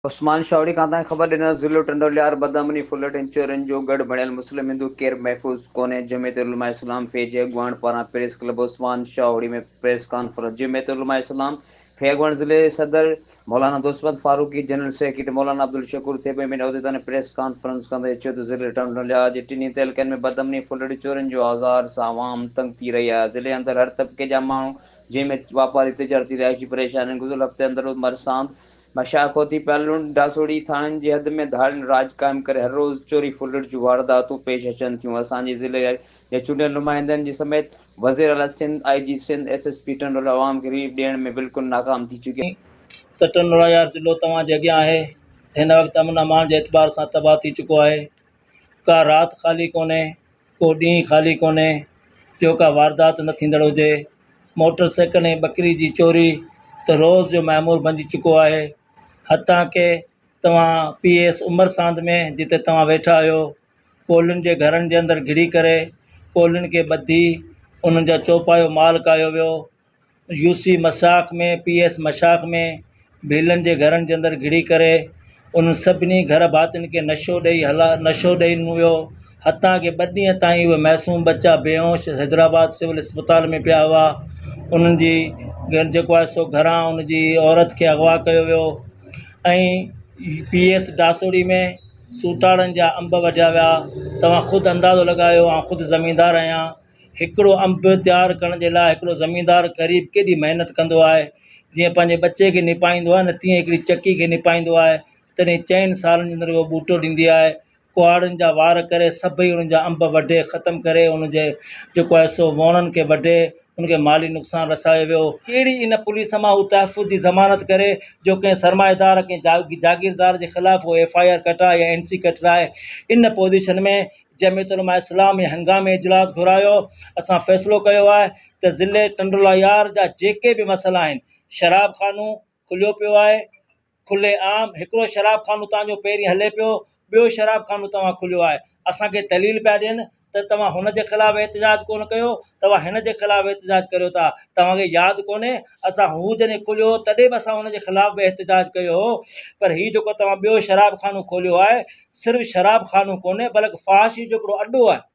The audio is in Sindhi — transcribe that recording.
عثمان شاهوڙي کان تائين خبر ڏنل ضلعو ٽنڊوليار بدامني ڦرلٽ ۽ چورين جو ڳڙهه بڻيل مسلم هندو ڪير محفوظ ڪونهي جمعيت علماء اسلام في جي اڳواڻ پاران press club Usman Shahori ۾ press conference Jamiat Ulema Islam في اڳواڻ ضلعي صدر مولانا دوست محمد فاروقي جنرل سيڪريٽري مولانا عبدالشڪور ٿيٻي ٻين عهديدارن پريس ڪانفرنس ڪندي چيو ته ضلعي ٽنڊوليار جي ٽنهي تعلقن ۾ بدامني ڦرلٽ چورين جو آزار سان عوام تنگ ٿي رهي آهي ضلعي اندر هر طبقي جا ماڻهو جنهن ۾ واپاري تجارتي رهائشي پريشان آهن گذريل هفتي اندر مرساند مشاخوتي پهلوڻ ڊاسوڙي ٿاڻن جي حد ۾ ڌاڙين راڄ قائم ڪري هر روز چوري ڦرلٽ جون وارداتون پيش اچن ٿيون اسان جي ضلعي جي چونڊيل نمائندن جي سميت وزير اعليٰ Sindh, I G Sindh, S S P Tando عوام کي رليف ڏيڻ ۾ بلڪل ناڪام ٿي چڪي. ته ٽنڊوالهيار ضلعو توهان جي اڳيان آهي ته هن وقت امن امان جي اعتبار سان تباهه ٿي چڪو آهي ڪا رات خالي ڪونهي ڪو ڏينهن خالي ڪونهي جو ڪا واردات نه ٿيندڙ هجي. موٽر سائيڪل ۽ ٻڪري جي چوري ته روز جو معمول بنجي چڪو آهي. حتان ڪه توهان پي ايس عمر ساند ۾ جتي توهان ويٺا آهيو ڪولهين جي گهرن جي اندر گهڙي ڪري ڪولهين کي ٻڌي انهن جا چوپايو مال ڪاهيو ويو. يو سي مشاخ ۾ پي ايس مشاخ ۾ ڀيلن جي گهرن جي اندر گهڙي ڪري انهن سڀني گهر ڀاتين کي نشو ڏئي هلا نشو ڏئي ڏنو ويو حتان ڪه ٻه ڏينهن تائين اهي معصوم ٻچا بيهوش حيدرآباد سول اسپتال ۾ پيا هئا انهن جي جيڪو آهي سو گهران ان جي عورت کي اغوا ڪيو ويو ۽ پي ايس ڊاسوڙي ۾ سوٽاڙن جا انب وڍيا ويا توهان خود اندازو لڳايو آئون خود زميندار آهيان هڪڙو انب تيار ڪرڻ جي لاء هڪڙو زميندار غريب ڪيڏي محنت ڪندو آهي جيئن پنهنجي ٻچي کي نپائيندو آهي نه تيئن هڪڙي چڪي کي نپائيندو آهي تڏهن چئن سالن جي اندر اهو ٻوٽو ڏيندي آهي ڪهاڙين جا وار ڪري سڀئي انهن جا انب وڍي ختم ڪري ان جي جيڪو آهي سو ووڻن کي وڍي ان کي مالي نقصان رسايو ويو. ڪهڙي ان پوليس مان هو تحفظ جي ضمانت ڪري جو ڪنهن سرمائيدار ڪنهن جاگيردار جي خلاف هو ايف I R ڪٽرائي يا اين سي ڪٽرائي ان پوزيشن ۾ جمعيت علماء اسلام ۾ هنگامي اجلاس گهرايو، اسان فيصلو ڪيو آهي ته ضلعي ٽنڊوالهيار جا جيڪي به مسئلا آهن، شراب خانو کليو پيو آهي، کلي عام هڪڙو شراب خانو توهان جو پهرين هلي پيو، ٻيو شراب خانو توهان کليو آهي، اسان کي دليل پيا ڏين ته توهان هن جي خلاف احتجاج ڪونه ڪيو، توهان هن جي خلاف احتجاج ڪريو ٿا، توهان کي ياد ڪونهي اسان هو جڏهن کليو هو تڏهن به اسان هن جي خلاف به احتجاج ڪيو هو، پر هي جيڪو توهان ٻيو شراب خانو کوليو آهي، صرف شراب خانو ڪونهي بلڪ فحاشي جو هڪڙو اڏو آهي.